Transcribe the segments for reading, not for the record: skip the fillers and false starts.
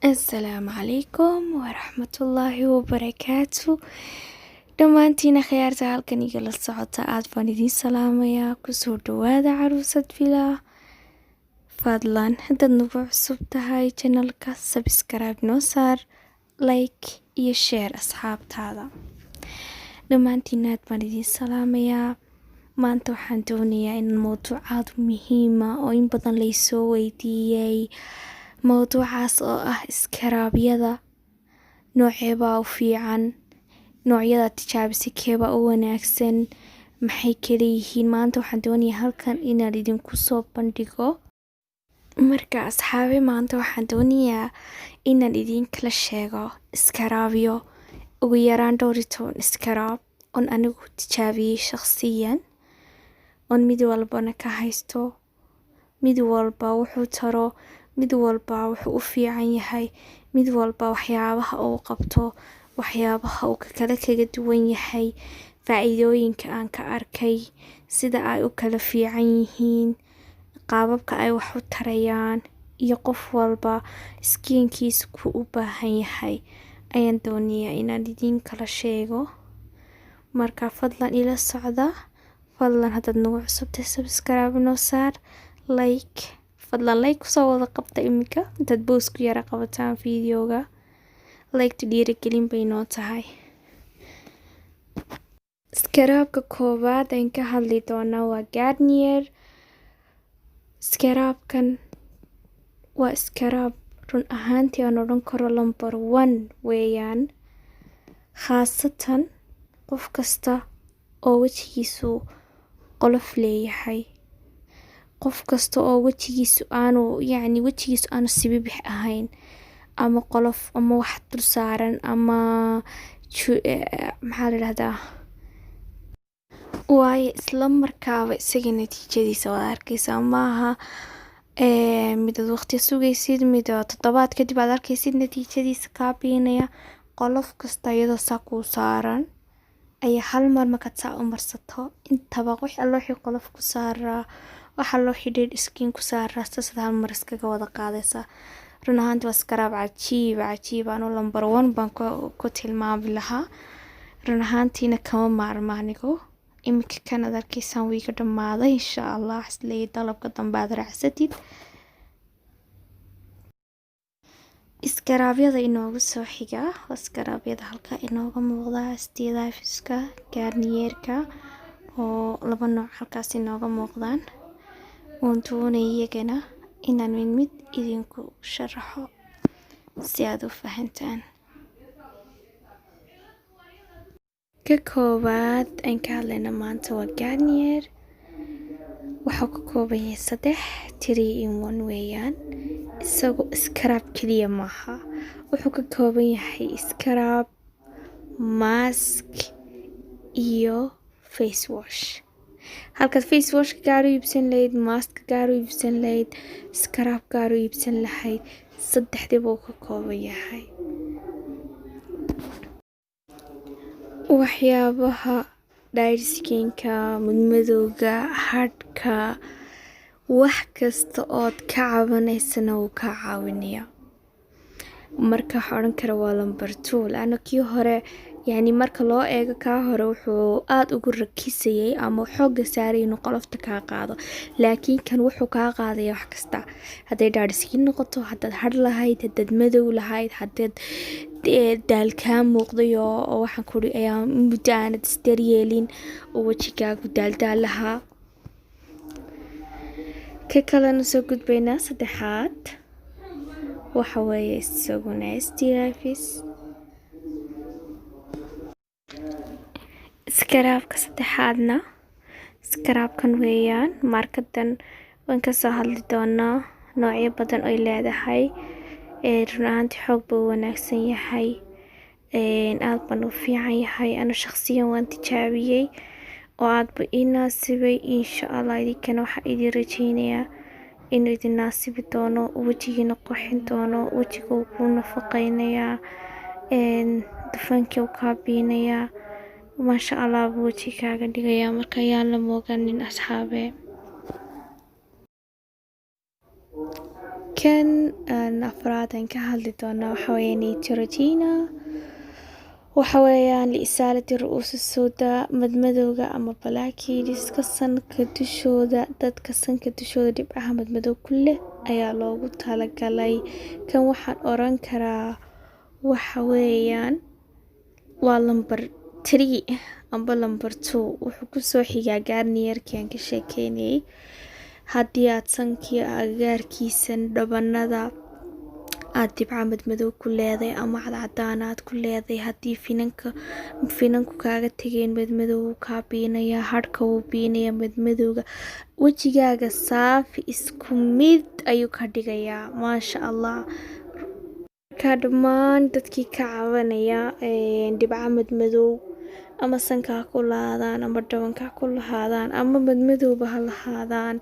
Asalaamu calaykum waraxmatullaahi wabarakaatu. Dhammaantiina khiyaarta halkan igala socota, aad baan idiin salaamayaa. Kusoo dhawaada Caruusad Villa. Fadlan haddaad nagu cusub tahay channelka, subscribe noo saar, like iyo share asxaabtaada. Dhammaantiina aad baan idiin salaamayaa. Maanta waxaan doonayaa in mowduuc aada u muhiima oo in badan laysoo weydiiyey, mowduucaas oo ah scrubyada nooceebaa u fiican, noocyada tijaabisay keebaa u wanaagsan, maxay kala yihiin. Maanta waxaan doonayaa halkan inaan idinku soo bandhigo. Marka asxaabi, maanta waxaan doonayaa inaan idiin kala sheego scrubyo, ugu yaraan dhowr iyo toban scrub oon anigu tijaabiyey shaqsiyan, oon mid walbana ka haysto, mid walba wuxuu taro, mid walba wuxuu u fiican yahay, mid walba waxyaabaha uu qabto, waxyaabaha uu kakale kaga duwan yahay, faa-iidooyinka aan ka arkay, sida ay u kala fiican yihiin, qaababka ay wax u tarayaan, iyo qof walba skinkiisa ku u baahan yahay ayaan doonayaa inaan idiin kala sheego. Marka fadlan ila socda. Fadlan haddaad nagu cusubtahay, subscribe noo saar, like, fadlan like kusoo wada qabta. Iminka intaad pause ku yara qabataan videoga, like dhiirigelin bay noo tahay. Scrubka koowaad aan ka hadli doonaa waa Garnier. Scrubkan waa scrub run ahaantii aan odhan karo number one weeyaan, khaasatan qof kasta oo wejigiisu qolof leeyahay, qof kasta oo wejigiisu aanu, yacni wejigiisu aanu sibibix ahayn ama qolof ama wax dul saaran ama maxaa la yidhahdaa, waayo isla markaaba isaga natiijadiisa waad arkeysaa. Maaha midaad waqti sugaysid, mid toddobaad kadib aad arkaysid natiijadiisa kaa biinaya. Qolof kasta iyadoo saa kuu saaran ayaa hal mar markaad saa u marsato, intaba wax alla wixii qolof ku saaraa, wax alla wixii dead skin ku saaraa, saasaad hal mar iskaga wada qaadaysaa. Run ahaantii waa scrub cajiib cajiib, anu number one baan ku tilmaami lahaa. Run ahaantiina kama maarmo anigu. Iminka kan aad arkaysaan wuu iga dhamaaday. Insha Allah isleeyahay dalabka dambe aad raacsatid. Scrubyada inoogu soo xiga waa scrubyada halka inooga muuqda, Stilifiska Garnierka oo laba nooc halkaas inooga muuqdaan, oon doonay iyagana inaan mid mid idinku sharaxo si aad u fahantaan. Ka koowaad aan ka hadlayna maanta waa Garnier. Waxuu ka kooban yahay saddex, three in one weeyaan. Isagu scrub kaliya maaha, wuxuu ka kooban yahay scrub, mask iyo face wash. Halkaad face washka gaar u iibsan lahayd, maska gaar u iibsan lahayd, scrub gaar u iibsan lahayd, saddexdiiba uu ka kooban yahay. Waxyaabaha dead skinka, madmadowga, hadhka, wax kasta ood ka cabanaysana wuu kaa caawinayaa. Marka waxaan odhan karaa waa number two, laana kii hore, yacni marka loo eego kaa hore, wuxuu aada ugu rakisayay ama xoogga saaray inuu qolofta kaa qaado, laakiin kan wuxuu kaa qaadaya wax kasta, hadday dead skin noqoto, haddaad hadh lahayd, haddaad madow lahayd, haddaad daal kaa muuqday oo waxaan kuri ayaa muddo aanad isdaryeelin oo wejigaagu daaldaal lahaa. Ka kalena soo gudbaynaa saddexaad, waxa weeye isaguna Stilifis. Scrubka saddexaadna scrubkan weeyaan. Maarkadan waan kasoo hadli doonaa, noocyo badan oy leedahay. Run ahaantii xoog buu u wanaagsan yahay, aad baan u fiican yahay. Anu shaqsiyan waan tijaabiyey oo aad buu ii naasibay. Insha Allah idinkana waxaa idin rajeynayaa inuu idin naasibi doono, wejigiina qurxin doono. Wejiga uu kuu nafaqeynayaa, dufankii uu kaa biinayaa, maasha Allah buu wejigaaga dhigayaa. Marka ayaan la mooganin, asxaabe. Ka Kan afraad aan ka hadli doonaa waxa weeye Neutrogena. Waxa weeyaan لإزالة الرؤوس السوداء, madmadowga ama blackheadska sanka dushooda. Dadka sanka dushooda dhibcaha madmadow ku leh ayaa loogu talagalay. Kan waxaan oran karaa waxa weeyaan waa number 3 amba number 2. Wuxuu kusoo xigaa Garnierkii aan ka sheekeynayay. Haddii aad sankii agagaarkiisa, dhabanada aad dhibca madmadow ku leedahay ama cadcadaan aad ku leedahay, haddii finanku kaaga tageen madmadow, wuu kaa biinayaa. Hadhka wuu biinayaa, madmadowga wejigaaga saafi isku mid ayuu ka dhigayaa, maasha Allah. Marka dhammaan dadkii ka cabanaya dhibca madmadow, ama sanka ha ku lahaadaan ama dhabanka ha ku lahaadaan ama madmadowba ha lahaadaan,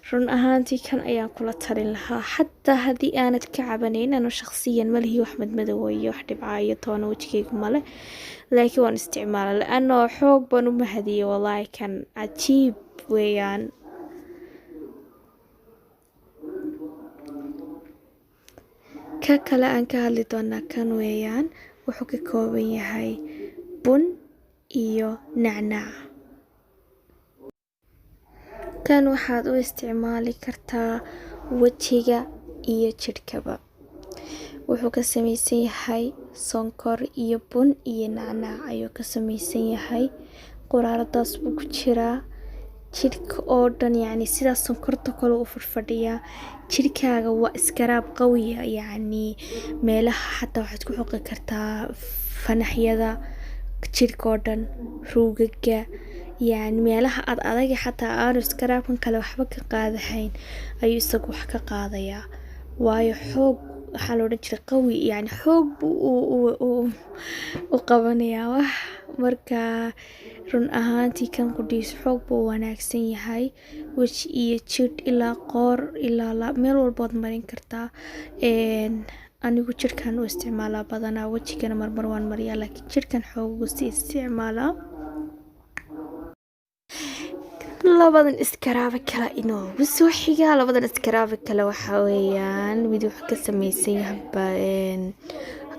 run ahaantii kan ayaan kula talin lahaa. Xataa haddii aanad ka cabanayn, anu shaqsiyan malihi wax madmadow iyo wax dhibca iyo toona wejigayga male, laakiin waan isticmaala laano xoog baan u mahadiyey. Wallaahi kan cajiib weeyaan. Ka kale aan ka hadli doonaa kan weeyaan. Wuxuu ka kooban yahay bun iyo nacnac. Kan waxaad u isticmaali kartaa wejiga iyo jidhkaba. Wuxuu ka samaysan yahay sonkor iyo bun iyo nacnac ayuu ka samaysan yahay. Quraaradaas buu ku jiraa jidhka oo dhan, yacni sidaas sonkorta kale u fadhfadhiyaa jidhkaaga. Waa scrub qawiya, yacni meelaha xataa waxaad ku xoqi kartaa fanaxyada jidhka oo dhan, ruugaga, yacni meelaha ad adag xataa aanu scrubkan kale waxba ka qaadahayn ayuu isagu wax ka qaadayaa, waayo xoog waxaa la odhan jiray qawi, yacni xoog buu u qabanayaa wax. Marka run ahaantii kan qudhiis xoog buu wanaagsan yahay. Weji iyo jidh ilaa qoor ilaa meel walbood marin kartaa. Anigu jidhkan u isticmaalaa badanaa, wejigana marmar waan mariyaa, laakiin jidhkan xoog ugu sii isticmaalaa. Labadan scrub kale inoogu soo xigaa. Labadan scrub kale waxaa weeyaan mid wuxuu ka samaysan yahay,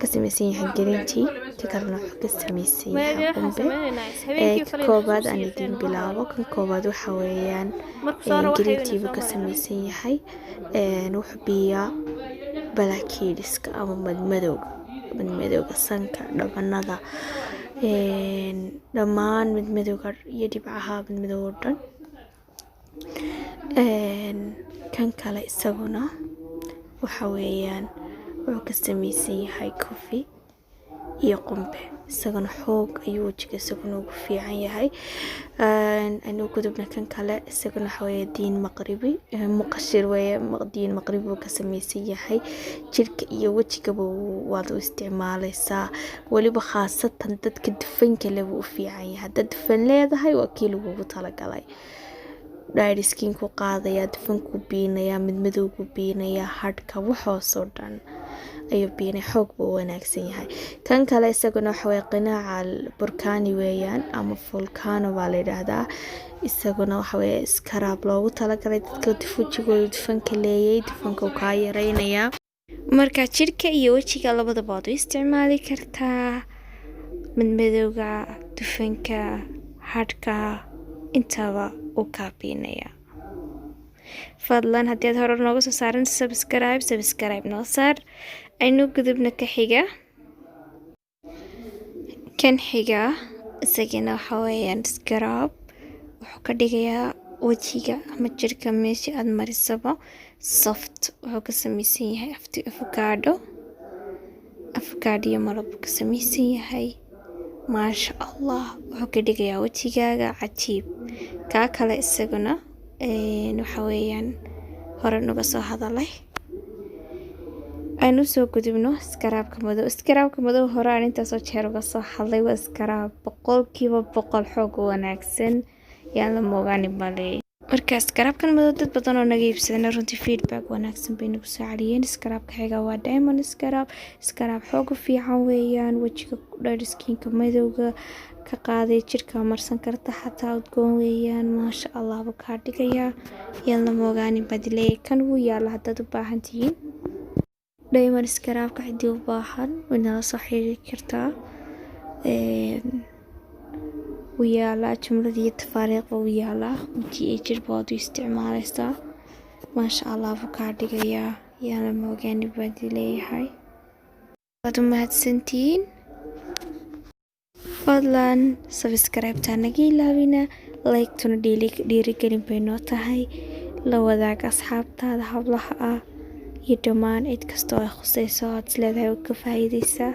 ka samaysan yahay green tea, ka kalena wuxuu ka samaysan yahay qumbe. Ka koobaad aan idiin bilaabo. Kan koobaad waxa weeyaan green tea buu ka samaysan yahay. Wuxuu biyaa blackheadska ama madmadowga sanka, dhabanada, dhammaan madmadowga iyo dhibcaha madmadow oo dhan. Kan kale isaguna waxa weeyaan wuxuu ka samaysan yahay coffee iyo qumbe. Isaguna xoog ayuu wejiga isaguna ugu fiican yahay. Aynu gudubna kan kale. Isaguna waxa weeye diin maqribi muqashir weeye, diin maqribi buu ka samaysan yahay. Jidhka iyo wejigaba waad u isticmaalaysaa, weliba khaasatan dadka dufanka leh buu u fiican yahay. Haddaad dufan leedahay, waa kii lagugu talagalay. Dry skin-ku qaadaya, dufanku biinaya, madmadowgu biinaya, hadhka, waxaasoo dhan ayuu biinay. Xoog buu wanaagsan yahay. Kan kale isaguna waxa weye qinaaca burkani weeyaan ama volcano baa la yidhaahdaa. Isaguna waxa weye scrub loogu talagalay dadka wejigooda dufanka leeyay, dufanka uu kaa yareynayaa. Marka jidhka iyo wejiga labadaba waad u isticmaali kartaa. Madmadowga, dufanka, hadhka intaba uu kaa biinaya. Fadlan haddii aad hore nooga soo saaran subscribe, subscribe noo saar. Aynu gudubna ka xiga. Kan xiga isagana waxa weeyaan scrub. Wuxuu ka dhigayaa wejiga ama jirka meesha aad marisaba soft. Wuxuu ka samaysan yahay avocado iyo malab buu ka samaysan yahay. Maasha Allah, wuxuu ka dhigayaa wejigaaga cajiib. Kaa kale isaguna waxa weeyaan hore nuga soo hadalay. Aynu soo gudubno scrubka madow. Scrubka madow hore aan intaasoo jeer uga soo hadlay. Waa scrub 100% xoog u wanaagsan, yaan la moogaanin bale. Marka scrubkan madow dad badan oo naga iibsadana runtii feedback wanaagsan bay nagu soo celiyeen. Scrubka xiga waa diamond scrub. Scrub xoog u fiican weeyaan wejiga, dry skinka, madowga. Ka qaaday jirka marsan karta xataa, udgoon weeyaan, maasha Allah buu kaa dhigayaa. Yaan la moogaanin badileey, kan wuu yaala haddaad u baahan tihiin. Diamond scrubka cidii u baahan way nala soo xiriiri kartaa. Wuu yaalaa, jumlad iyo tafaariiqba wuu yaalaa. Weji iyo jirba waad u isticmaaleysaa, maasha Allah buu kaa dhigayaa. Yaan la moogaanin baad leeyahay. Waad u mahadsantihiin. Fadlan subscribe-ta naga ilaawina, like-tuna dhiirigelin bay noo tahay. La wadaag asxaabtaada hablaha ah iyo dhammaan cid kasta oo ay khuseyso aad isleedahay oo ka faa'iideysaa.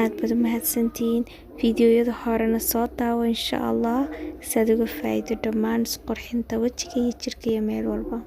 Aad baad u mahadsantihiin. Fiidiyoyada horena soo daawo insha Allah, si aad uga faa'iido dhammaan isqurxinta wejiga iyo jirka iyo meel walba.